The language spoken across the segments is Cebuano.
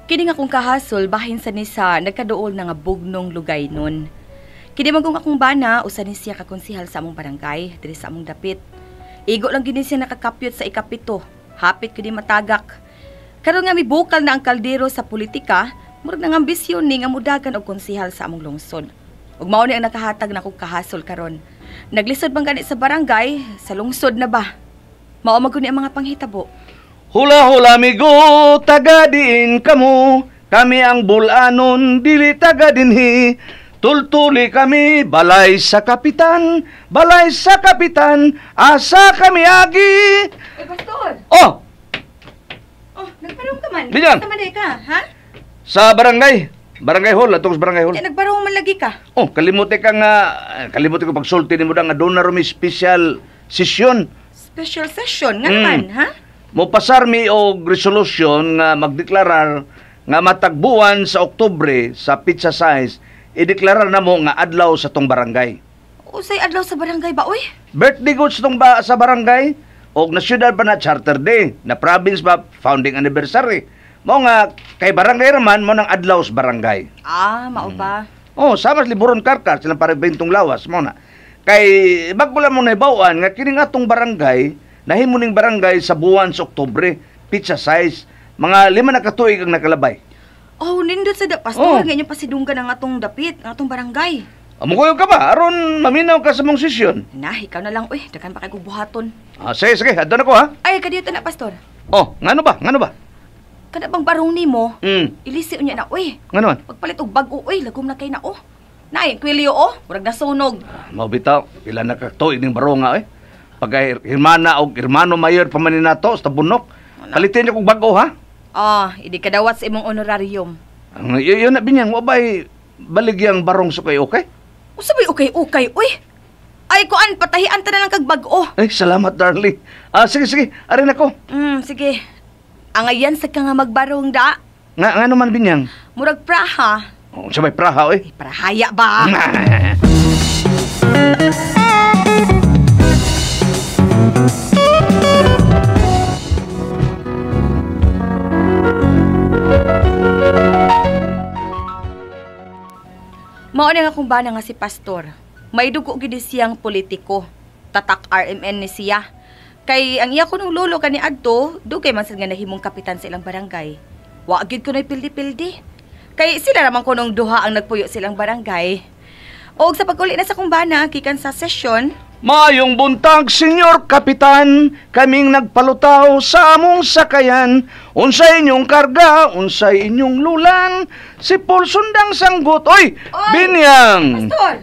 Kini nga akong kahasol bahin sa nisa nagkaduol na nga bugnong lugay nun. Kini magong akong bana usa ni siya ka konsehal sa among barangay diri sa among dapit. Igo lang gini siya nakakapyot sa 7. Hapit kini matagak. Karon nga mibukal na ang kaldero sa politika, murag nang ambisyon ni nga mudagan og konsehal sa among lungsod. Ug mao ni ang nakahatag na akong kahasol karon. Naglisod bang gani sa barangay, sa lungsod na ba? Mao man gud ni ang mga panghitabo. Hula-hula amigo, taga diin kamo, kami ang bulanon, dili taga dinhi. Tultuli kami, balay sa kapitan, asa kami agi. Ay, Pastor! Oh! Oh, nagbarong ka man. Binyan! Sa man ka, ha? Sa barangay. Barangay Hall, atong sa barangay hall. Eh, nagbarong man lagi ka. Oh, kalimuti ka nga, kalimuti ko pagsulti ni mo da nga doon na rumi special session. Special session? Nga naman, ha? Mopasar mi og resolution nga magdeklarar nga matagbuan sa Oktubre sa pizza size, ideklarar na mo nga adlaw sa tong barangay. Usay adlaw sa barangay ba, uy? Birthday good sa tong sa barangay og nasyudad pa na Charter Day, na province ba founding anniversary. Mao nga kay barangay raman mo nang adlaw sa barangay. Ah, mao ba? Oh, sama sa Liburon Karkar silang pare bentong lawas mao na. Kay bago lang mo nahibaw-an nga kining atong barangay nahimo ning barangay sa buwan sa Oktubre, pizza size, mga 5 na ka tuig ang nakalabay. Oh, nindot sa da, Pastor, Oh. nga inyong pasidunggan ang atong dapit, ang atong barangay. Amukuyo ka ba? Aron maminaw ka sa mong sesyon. Na, ikaw na lang, uy, daghan pa kay kog buhaton. Ah, sige, sige, adto na ko ha. Ay, kadiyot na, Pastor. Oh, ngano ba? Ngano ba? Kada bang barong nimo? Ilisi unya na, uy. Ngano man? Pagpalit og bag-o, uy, lagom na kay na, oh. Nay, kwilyo, oh, murag nasunog. Ah, mao bitaw, pila na ka tuig ning barong nga, eh. Pagka hermana og hermano mayor pa man ni nato sa Tabunok. Palitin niyo kog bag-o ha. Ah, idi kadawat sa imong honorarium. Ang yun na binyang, wa ba'y baligyang barong sukay okay? Usa ba'y okay-okay, uy? Ay, kuan, patahian ta na lang kag bag-o. Ay, salamat, darling. Ah, sige, sige, arin ako. Sige. Angayan sa ka nga magbarong da. Nga, nga naman, binyang? Murag praha. Oh, sabay praha, uy. Ay, prahaya ba? Mao na nga kung bana nga si Pastor. May dugo gid siyang politiko. Tatak RMN ni siya. Kay ang iya kunong lolo kani adto, dugay man sad nga nahimong kapitan sa ilang barangay. Wa gid kunoy pildi-pildi. Kay sila raman kunong duha ang nagpuyo sa ilang barangay. Og sa paguli na sa kumbana gikan sa session, Mayong buntag, Senyor Kapitan, kaming nagpalutaw sa among sakayan. Unsay inyong karga, unsay inyong lulan, si Paul Sundang sanggot. Oy, Oy, binyang! Pastor!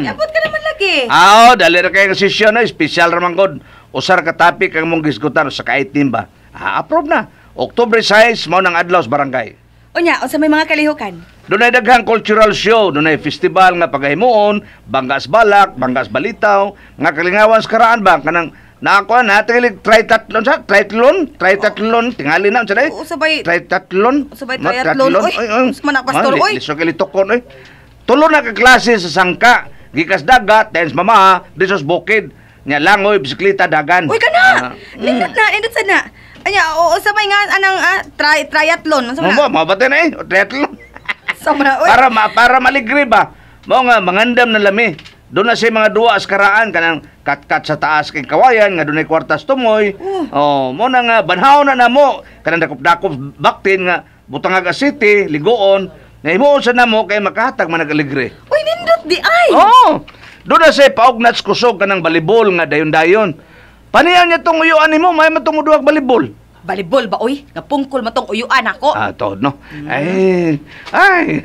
Yabot ka naman lagi. Aw, dali ra kay ang sesyon, ay, special ra man gud. Usar ka topic ang mong gisgutan sa ka-itim ba? Ah, approve na. Oktubre 6, mao nang adlaw sa barangay. Unya, unsa may mga kalihukan? Dunay daghang cultural show, dunay festival nga pagahimuon, banggas balak, banggas balitaw, nga kalingawan sa karaan ba kanang naakuha na tingali triathlon sa triathlon, triathlon tingali na unsa day? Usabay triathlon. Usabay triathlon. Oy, unsa man na, Pastor, oy. Lisod kay litokon oy. Tulo na ka klase sa sangka, gikas dagat, tens mama, disos bukid, nya langoy, bisikleta, dagan. Uy kana. Nindot na, nindot sa na. Anya, oo, sabay nga anang triathlon, unsa man na? Mo, mabate na eh, triathlon. Sama, oy. Para maligre ba? Mao nga mangandam na lami. Doon na siya mga duwa as karaan kanang katkat sa taas kay kawayan nga dunay kwartas tumoy. Oh, mo na nga banhaw na namo kanang dakop-dakop baktin nga Butangaga City, Ligoon. Nahimuon sa namo kay makahatag man nagaligre. Uy, nindot di ay. Oh. Doon na siya paugnats kusog kanang balibol nga dayon-dayon. Paniyan niya tong uyuan nimo, may man tong duwag balibol. Balibol ba, oy? Nga pungkol matong uyuan ako. Ah, to, no? Ay, ay,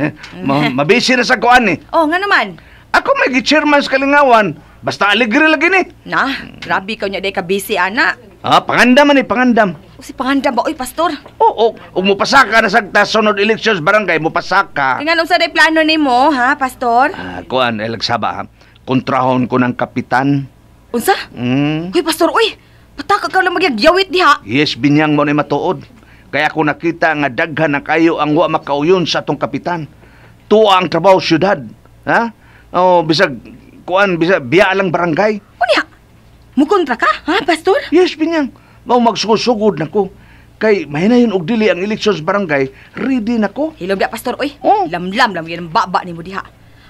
mabisi na sa kuan eh. Oh, nga naman. Ako may gi-chairman sa Kalingawan. Basta aligre lagi ni. Na, grabe ikaw niya day ka busy, ana. Ah, pangandam man eh, pangandam. O si pangandam ba, oy, Pastor? Oo, ug mupasaka na sagta sunod elections barangay, mupasaka. Kaya nga, unsa day plano nimo, ha, Pastor? Ah, kuan, lagsaba, ha? Kontrahon ko ng kapitan. Unsa? Uy, Pastor, uy! Pataka ka lang magyag-yawit diha. Yes, binyang mo na matuod. Kaya ako nakita nga daghan na kayo ang wa makauyon sa atong kapitan. Tuwa ang trabaho syudad. Ha? Oh, bisag kuan, bisag biya lang barangay. Unya, mukontra ka, ha, Pastor? Yes, binyang. Mao magsugod-sugod nako. Kay mahinayon og dili ang eleksyon sa barangay, ready na ko. Hilom da, pastor, oy. Oh. Lamlam lam yun ang baba nimo diha.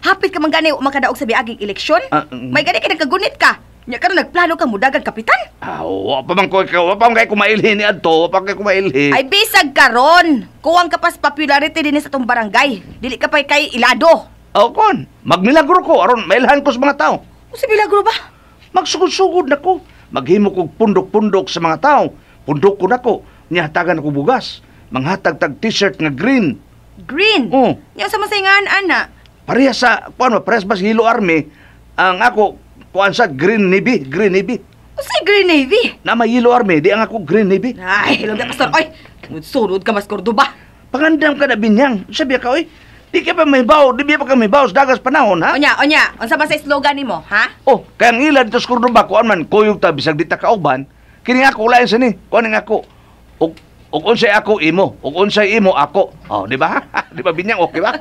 Hapit ka man gani makadaog sa biaging eleksyon. May gani kay nagkagunit ka. Nya karon nagplano ka mudagang kapitan. Ah, wa pa man ko wa pa man kay kumailhin ni adto, wa pa kay kumailhin. Ay bisag karon. Kuwang ka pas popularity dinhi sa atong barangay. Dili ka pa kay ilado. Oh, kon, magmilagro ko aron mailhan ko sa mga tao. Unsa milagro ba? Magsugod-sugod na ko. Maghimo kog pundok-pundok sa mga tao. Pundok ko nako. Nihatagan ako bugas. Manghatag tag t-shirt nga green. Green. Oh. Nya unsa man sa ingan ana? Pareha sa kuan ba, parehas ba sa Hilo Army ang ako kuan sa Green Navy, Green Navy. Unsay Green Navy? Na may Hilo Army, di ang ako Green Navy. Ay, hilom da pastor. Oy, sunod ka mas Cordoba. Pangandam ka na binyang. Sabi ka oy, di ka pa may baw, di ba ka may baw sa dagas panahon ha? Onya, onya, unsa ba sa slogan nimo, ha? Oh, kaya ang ila dito sa Cordoba kuan man kuyog ta bisag di ta kauban. Kini ako lain sa ni, kuan ning ako. Og unsay ako imo, og unsay imo ako. Oh, di ba? Di ba binyang okay ba?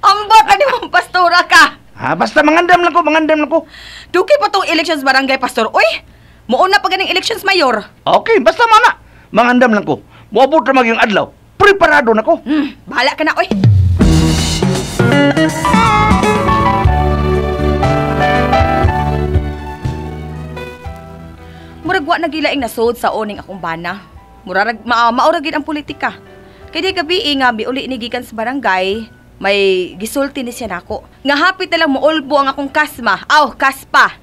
Ambot ani mong pastora ka. Ha, basta mangandam lang ko, mangandam lang ko. Dugay pa tong elections barangay pastor. Oy, muuna pa ganing elections mayor. Okay, basta mana. Mangandam lang ko. Moabot ra magyung adlaw. Preparado na ko. Bahala ka na, oy. Murag wa nagilaing nasod sa oning akong bana. Murarag maura gid ang politika. Kay di gabi nga miuli ni gikan sa barangay, may gisulti ni siya nako. Nga hapit na lang moulbo ang akong kasma. Aw, kaspa.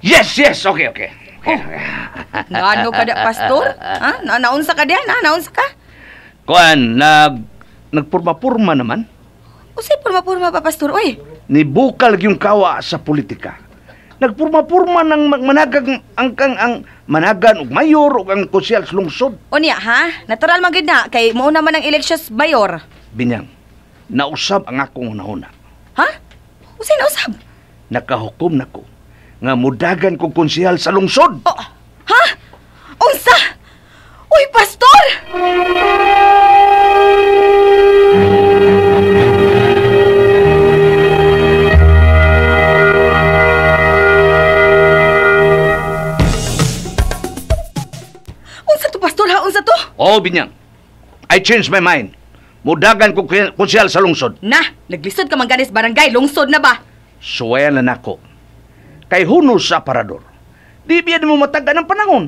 Yes, yes. Okay, okay. Okay. Oh. Ngano ka da, pastor? Ha? Naunsa ka diyan? Ha? Naunsa ka? Kuan, nagpurma-purma naman. Usay purma-purma pa, pastor, oy. Nibukal yung kawa sa politika. Nagpurma-purma ng managag ang managan og mayor og ang konsyal sa lungsod. Unya, ha? Natural man gid na kay muuna man ang elections mayor. Binyang, nausab ang akong hunahuna. Ha? Usay nausab? Nakahukom nako nga mudagan kog konsyal sa lungsod. Oh, ha? Unsa? Uy, pastor! Unsa to, pastor, ha? Unsa to? Oh, Binyang. I changed my mind. Mudagan kog konsyal sa lungsod. Na, naglisod ka man ganis barangay, lungsod na ba? Suwayan na nako. Kay hunos sa aparador. Di biya mo mataga ng panahon.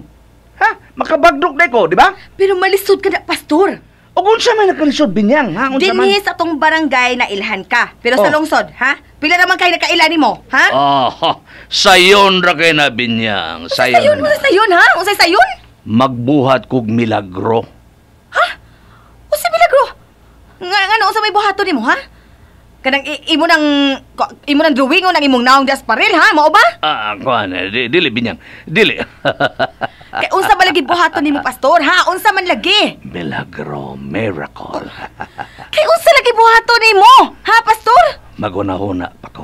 Ha? Makabagdok na ko, di ba? Pero malisod ka na, pastor. O kung sa man nakalisod, Binyang, ha? Unsa man? Dinhi sa tong barangay na ilhan ka. Pero sa lungsod, ha? Pila naman kayo nakaila nimo, ha? Oh, sayon ra kay na, Binyang. Sayon, Sayon. unsa sayon, ha? Unsa sayon? Magbuhat kog milagro. Ha? Unsa milagro? Nga ngano unsa may buhaton nimo, ha? Kanang imo nang drawing o nang imong naong das paril, ha? Mao ba? Ah, kuan, dili Binyang. Dili. Kay unsa ba lagi buhaton nimo, pastor, ha? Unsa man lagi? Milagro, miracle. Kay unsa lagi buhaton nimo, ha, pastor? Magunahuna pa ko.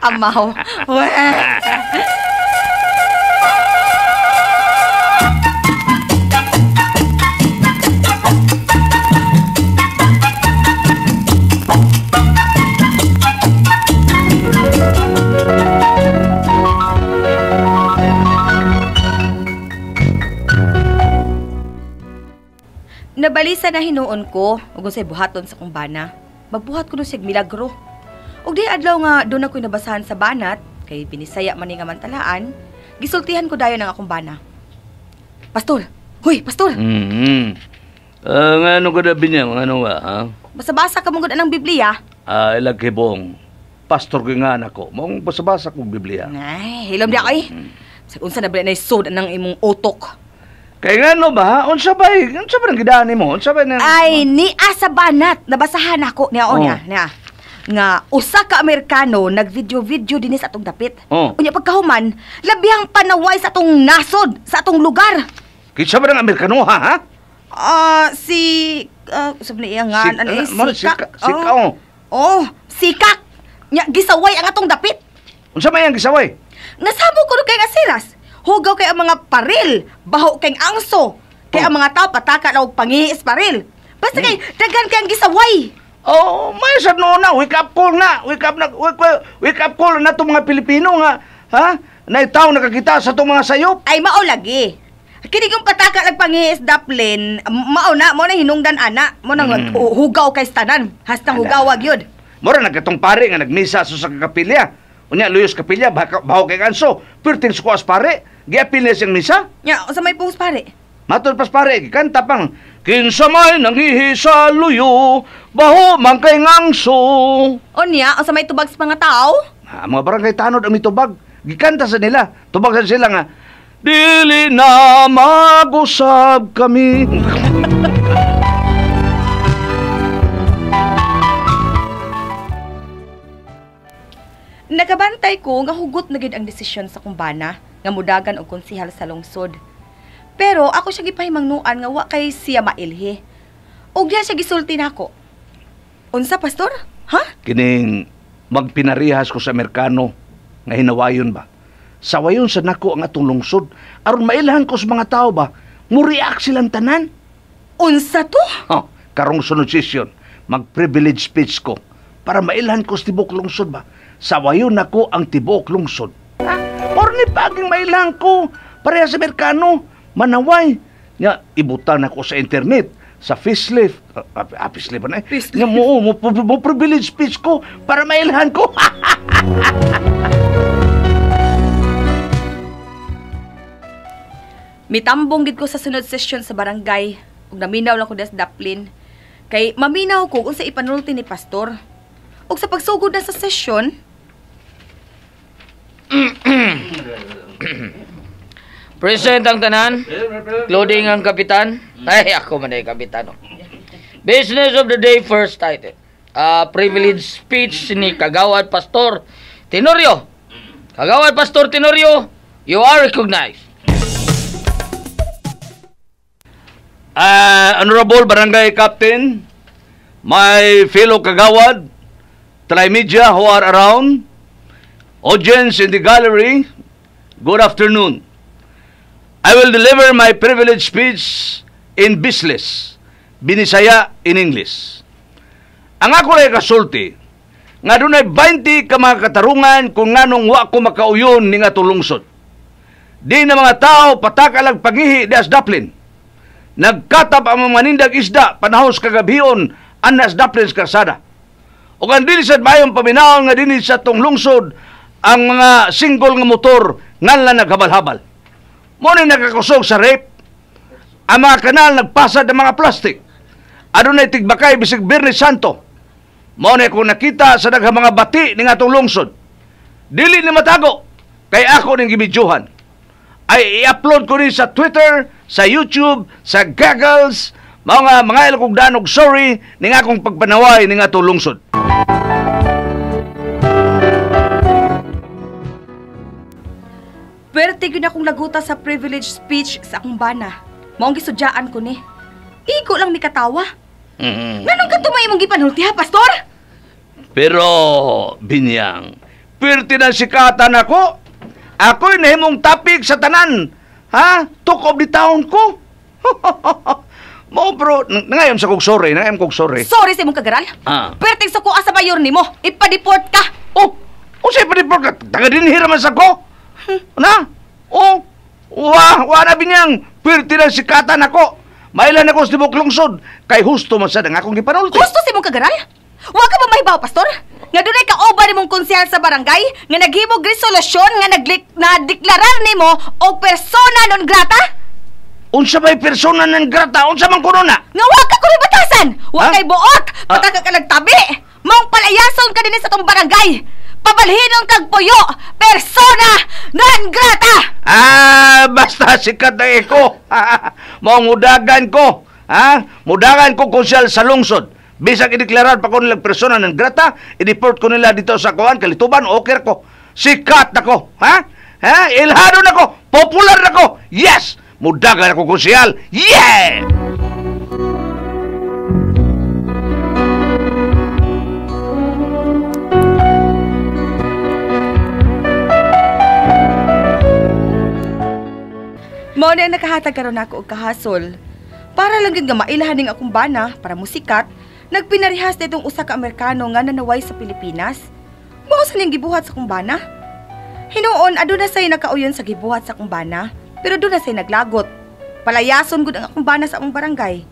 Amaw. Nabalisa na hinuon ko ug unsay buhaton sa kong bana. Magbuhat ko nun siyag milagro. Ug di adlaw nga doon ako'y nabasahan sa banat, kay binisaya man ni nga mantalaan, gisultihan ko dayon ang akong bana. Pastor! Huy, pastor! Ngano ka na, Binyang? Ano nga, ha? Basa-basa ka mong gud anang Biblia. Ah, ilag kibong. Pastor ko nga nako. Maong basa-basa kong Biblia. Ay, hilom di ako eh. Sa unsa na ba na isod ang imong utok? Kay ngano ba? Unsa ba? Unsa ba nang gidaan nimo? Unsa ba nang Ay, niya sa banat. Nabasahan ako niya o niya, niya. Nga usa ka Amerikano nagvideo-video dinhi sa atong dapit. Oh. Unya pagkahuman, labihang panaway sa atong nasod, sa atong lugar. Kinsa ba nang Amerikano ha? Ha? Si sab ni iya nga Si- ano eh, sikak. sikak. Sikak, oh. Oh, sikak. Nya gisaway ang atong dapit. Unsa may ang gisaway? Nasabo ko kay nga siras. Hugaw kay ang mga paril, baho kay ang angso. Kay ang mga tao pataka na og pangiis paril. Basta kay daghan kay ang gisaway. Oh, may sad noon na wake up call na. Wake up na wake up call na tong mga Pilipino nga, ha? Na itaw nakakita sa tong mga sayop. Ay mao lagi. Kini kong pataka nagpangihis Daplin, mao na, mao na hinungdan ana, mao na hugaw kay tanan, hastang hugaw gyud. Mura nagkatong pare nga nagmisa sa kapilya. Unya luyos kapilya baho kay kanso. Perting sukuas pare, giapil niya siyang misa. Nya, unsa may pungos pare? Matod pas pare, gikanta pang kinsa may nangihi sa luyo, baho man kay ngangso. Unya, unsa may tubag sa mga tao? Ha, mga barangay tanod ang mitubag. Gikanta sa nila. Tubag sa sila nga, dili na mag-usab kami. Nakabantay ko nga hugot na gid ang desisyon sa kumbana nga mudagan og konsehal sa lungsod. Pero ako siya gipahimangnuan nga wa kay siya mailhi. Og diya siya gisulti nako. Unsa, pastor? Ha? Kining magpinarihas ko sa Amerikano nga hinawayon ba? Sawayon sa nako ang atong lungsod aron mailhan ko sa mga tao ba? Mo-react silang tanan. Unsa to? Oh, karong sunod session, mag-privilege speech ko para mailhan ko sa tibuok lungsod ba? Sawayon nako ang tibuok lungsod. Ha? Or ni paging mailhan ko pareha sa Amerikano, manaway. Nya ibutang nako sa internet, sa facelift, facelift ba na eh? Nya mo privilege speech ko para mailhan ko. Mitambong gid ko sa sunod session sa barangay ug naminaw lang ko des Daplin. Kay maminaw ko unsa ipanulti ni pastor. Ug sa pagsugod na sa session, present ang tanan, including ang kapitan. Ay, ako man ay kapitan. Business of the day, first item. Privilege speech ni Kagawad Pastor Tenorio. Kagawad Pastor Tenorio, you are recognized. Honorable Barangay Captain, my fellow Kagawad, Trimedia who are around, audience in the gallery, good afternoon. I will deliver my privilege speech in Bisles, Binisaya in English. Ang ako rin kasulti, nga dunay 20 ka mga katarungan kung nganong wa ko makauyon ni nga tulungsod. Di na mga tao patakalag pagihi di as Daplin. Nagkatap ang mga manindag isda panahon sa kagabhion anas Daplin sa karsada. O ang dili sa mayong paminaon nga dinhi sa tong lungsod ang mga single nga motor nganla naghabal-habal. Mo ni nakakusog sa rape. Ang mga kanal nagpasad ng mga plastic. Adunay tigbakay bisig Biyernes Santo. Mo ni kung nakita sa daghang mga bati ning atong lungsod. Dili ni matago kay ako ning gibidyuhan. Ay i-upload ko ni sa Twitter, sa YouTube, sa Googles, mga ilog danog sorry ning akong pagpanaway ning atong lungsod. Pwerte gyud akong laguta sa privilege speech sa akong bana. Maong gisudyaan ko ni. Igo lang mi katawa. Nganong kadto may imong gipanulti ha, pastor? Pero binyang, pwerte na sikatan ako. Ako'y nahimong topic sa tanan. Ha? Talk of the town ko. Mo bro, nangayon sa kog sorry, nangayon kog sorry. Sorry sa imong kagaral. Ah. Pwerte sa kuha sa mayor nimo, ipa-deport ka. Oh, unsay pa-deport ka? Taga dinhi ra man sa ko. Na? Oh, wa na binyang, pwerte na sikatan ako. Mailan ako sa tibok lungsod, kay husto man sad ang akong gipanulti. Husto sa imong kagaral? Wa ka ba mahibaw, pastor? Nga dunay kaoba nimong konsehal sa barangay nga naghimog resolusyon nga nagdeklarar nimo og persona non grata? Unsa may persona non grata? Unsa man kuno na? Nga wa ka kuno batasan. Wa kay buot, pataka ka nagtabi. Maong palayason ka dinhi sa tong barangay. Pabalhinon kag puyo, persona non grata. Ah, basta sikat na eko. Maong mudagan ko. Ha? Mudagan ko konsehal sa lungsod. Bisag ideklarar pa ko nilang persona ng grata, i-deport ko nila dito sa kuan, Kalituban, okay ko. Sikat na ko. Ha? Ha? Ilhado na ko. Popular na ko. Yes! Mudagan ako konsehal. Yeah! Mao na nakahatag karon nako og kahasol. Para lang gyud nga mailahan ning akong bana para musikat, nagpinarihas nitong usa ka Amerikano nga nanaway sa Pilipinas. Mao sa niyang gibuhat sa akong bana. Hinuon aduna say nakauyon sa gibuhat sa akong bana, pero duna say naglagot. Palayason gud ang akong bana sa among barangay.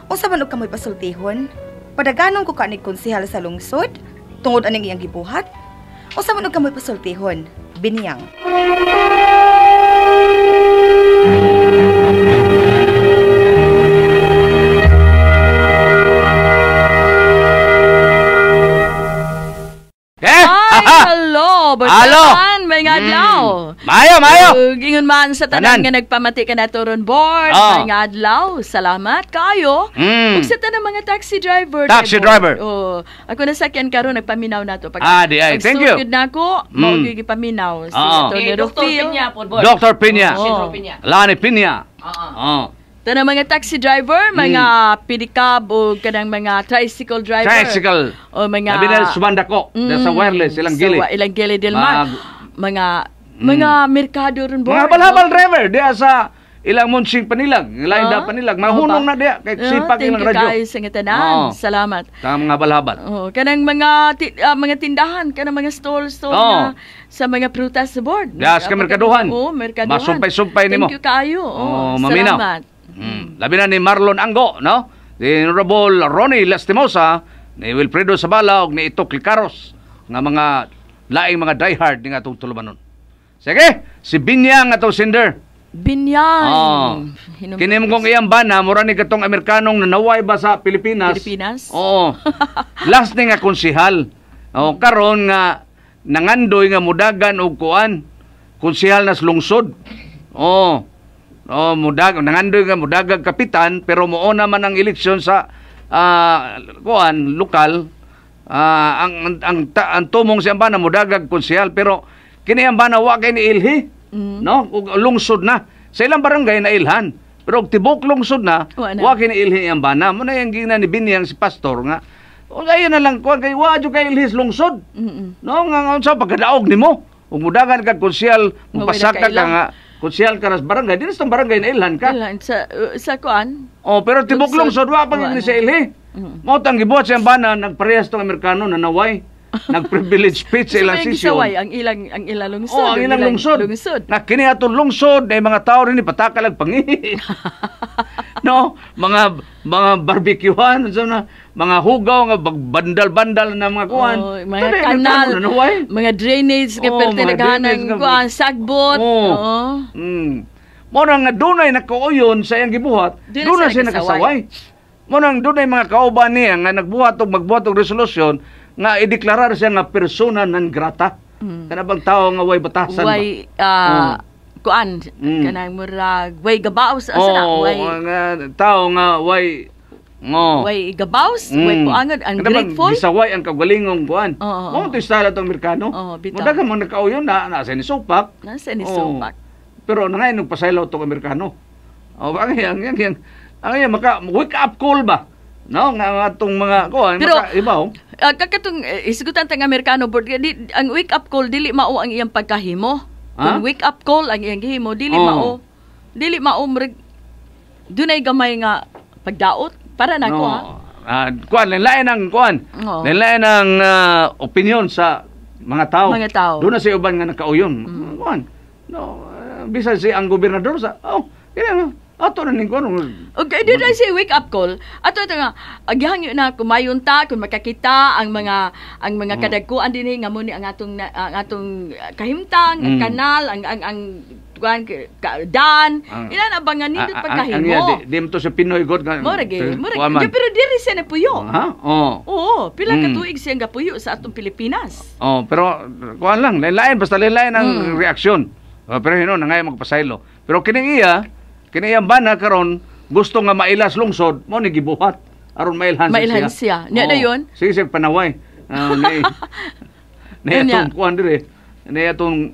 Unsa man og kamoy pasultihon? Padaganon ko kanig konsehal sa lungsod tungod aning iyang gibuhat. Unsa man og kamoy pasultihon? Binyang. Eh? Ay, hello! Halo! Bartan, may ngadlaw. Maayo, maayo! Ug ingon man sa tanan Tanan. nga nagpamati ka na turon board, Oh. may ngadlaw. Salamat kayo. Ug sa tanan mga taxi driver. Taxi driver. Oh, ako nasakyan karon nagpaminaw na to. Pag, Ah, di ay. Thank you. Pagsugod na ako, mao gyud gipaminaw. Si Oo. Atty. Eh, Dr. Rufil. Pinya po, board. Dr. Pinya. Oo. Pinya. Lani Pinya. Oo. Oh. Tanang mga taxi driver, mga pedicab o kanang mga tricycle driver. Tricycle. O mga Labi na sumandako. Sa wireless, ilang gili. Sa ilang gili del mar. Mga mga merkado ron board. Mga habal-habal driver diya sa ilang Monsing Panilag, ilang Ah, Panilag, mga hunong ba? na diya kay sipag thank ilang you radyo. kayo sa nga tanan. Oo. Salamat. Tama mga habal-habal. Oh, kanang mga mga tindahan, kanang mga stall stall Oo. na sa mga prutas sa board. Diya sa merkaduhan. Oo, merkaduhan. Masumpay-sumpay nimo. Thank you kayo. Oo, Oh, maminaw. salamat. Labi na ni Marlon Anggo, no? Ni Honorable Ronnie Lastimosa, ni Wilfredo Sabala ug ni Ito Clicaros nga mga laing mga diehard ni atong tulumanon. Sige, si Binyang atong sender. Binyang. Oh. Kini mo kong iyang bana, mura ni katong Amerikanong nanaway ba sa Pilipinas? Pilipinas? Oo. Last ni nga konsihal. Oh, karon nga nangandoy nga mudagan og kuan. Konsihal nas lungsod. Oo. Oh, mudag nangandoy nga mudagag kapitan pero muo naman ang eleksyon sa kuan lokal. Ang tumong siyang bana mudagag konsihal pero kini ang bana wa kay ni ilhi. No, ug lungsod na. Sa ilang barangay na ilhan. Pero og tibok lungsod na, Wa na. wa kini ilhi ang bana. Mo na yung gina ni Binyang si pastor nga. O ayon na lang kuan kay wa jud kay ilhi sa lungsod. No, nga nga unsa pagkadaog nimo? Ug mudagan kag konsehal, mupasaka ka nga konsehal ka ras barangay, dinhi sa barangay na ilhan ka. Ilan, sa kuan? Oh, pero tibok Lungsod. lungsod wa pa Wa ni na. sa ilhi. Mao tang gibuhat siyang bana nagparehas tong Amerikano na naway. Nag-privilege speech sa ilang So, may sesyon. gisaway ang ilang lungsod. Oh, ang ilang lungsod. Lungsod. Na kini atong lungsod ay mga tao rin patakal ang pangihi. No, mga barbecuehan, unsa na, mga hugaw nga bandal-bandal na mga kuan. Oh, mga kanal, mga drainage nga Oh, perti mga naghanang drainage nga- kuan, sagbot. Oh. Oo. Mo na nga dunay nakauyon sa iyang gibuhat, Dunay dunay siya nakasaway. nakasaway. Mo nang dunay mga kauban niya nga nagbuhat og magbuhat og resolusyon nga ideklarar siya nga persona non grata. Kana bang tao nga way batasan ba? Way kuan kanang murag way gabaws asa na Oh, way nga tao nga way oh. way gabaws, way puangan, Kana bang ungrateful. Gisaway ang kaugalingong kuan. Oo, Mo to style atong Amerikano. Oo, bitaw. Mo daghan mga nakauyon na nasa ni Supak. Nasa ni Oo. Supak. Pero nangayon nagpasaylo atong Amerikano. Oh, ang ang maka wake up call ba? No, nga atong mga kuan Pero- maka ibaw. Kakatong isgutan tang Amerikano board di, ang wake up call dili mao ang iyang pagkahimo. Ha? Kung wake up call ang iyang gihimo dili Oo. mao. Dili mao murag dunay gamay nga pagdaot para nako ha. Kuan lain ang kuan. Oo. Lain ang opinion sa mga tao. Mga tao. Doon na sa uban nga nakauyon. Kuan. No, bisan si ang gobernador sa oh, kaya ato na ning kuan. Okay, di na siya wake up call. Ato ito nga, agihangyo na kumayon ta kung makakita ang mga kadagkuan dinhi nga muni ang atong ang atong kahimtang, ang kanal, ang kuan dan. Ina na ba nga nindot pagkahimo? Ang di mo to sa Pinoy god nga. Mo ra gyud, pero diri siya napuyo. Ha? Oo. Oo, pila ka tuig siya gapuyo sa atong Pilipinas. Oh, pero kuan lang, lain basta lain ang reaksyon. Pero hino na ngayon magpasaylo. Pero kini iya, kini iyang bana karon gusto nga mailas lungsod, mo ni gibuhat aron mailhan Mailhan siya. Nya na yun? Sige siya panaway. Ni atong kuan dire. Ni atong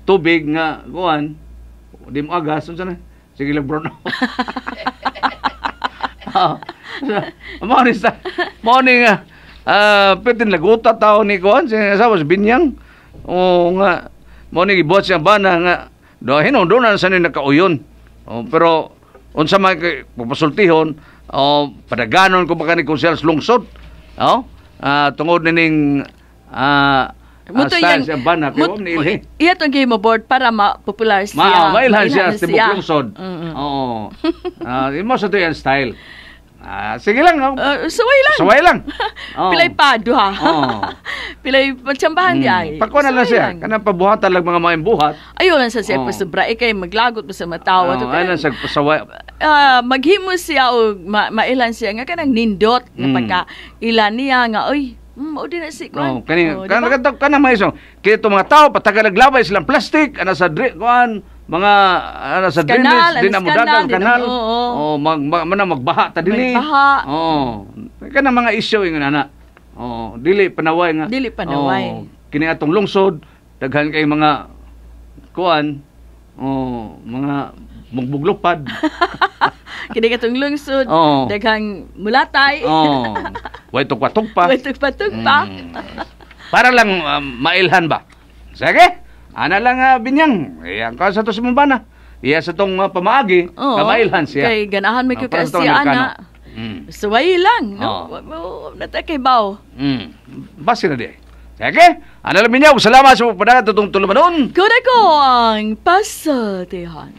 tubig nga kuan di mo agas unsa na? Sige lang bro. Mo ni sa mo ni nga pitin laguta tao ni kuan si asawa si Binyang. O nga mo ni gibuhat siya bana nga do hinon do na sa ni nakauyon. Oh, pero unsa man kay papasultihon o padaganon ko baka ni konsehal sa lungsod. Oh, tungod nining Muto style yang- siya bana kay wa ni ilhi. Iya tong gihimo board para ma-popular siya. Ma, mailhan siya Mailhan sa tibok lungsod. Oo. Imo sa to yan style. Sige lang. Oh. Suway lang. Suway lang. Oo. Pilay pa, duha. Oo. Pilay patsambahan di ay. Pagkuha na lang Suway siya. lang. Kanang pabuhatan lang mga maayong buhat. Ayaw lang sa siya Oo. pasubra. Ikay maglagot pa sa matawa. Oo, ayaw lang sa pasaway. Maghimo siya o mailan siya nga kanang nindot nga pagka ilan niya nga oy, mao din na si kuan. Oh, kani Oh, di kan ba? kan kanang may isang kini itong mga tao patagal naglabay silang plastic ana sa kuan mga ana sa Kanal, drainage di ana na sa modagan kanal, di na- kanal. oo. Oh, mana magbaha ta dili. Magbaha. Oh. Kanang mga issue ingon ana. Oh, dili panaway nga. Dili panaway. Oh, kini atong lungsod daghan kay mga kuan, oh, mga mugbuglupad. Kini katong lungsod, Oo. daghang mulatay. Oh. Way tugpa-tugpa. Way tugpa-tugpa. Para lang mailhan ba? Sige. Ana lang binyang. Iyan ka sa to sa mong. Iya sa tong pamaagi, Oo. na mailhan siya. Kay ganahan may Oh, oh, para sa tong siya Amerikano. ana. Suway lang, no? Nata kay baw. Basi na di. Sige. Ana lang binyang. Salamat sa pagpadagat itong tulumanon. Kuda ko ang pasultihan.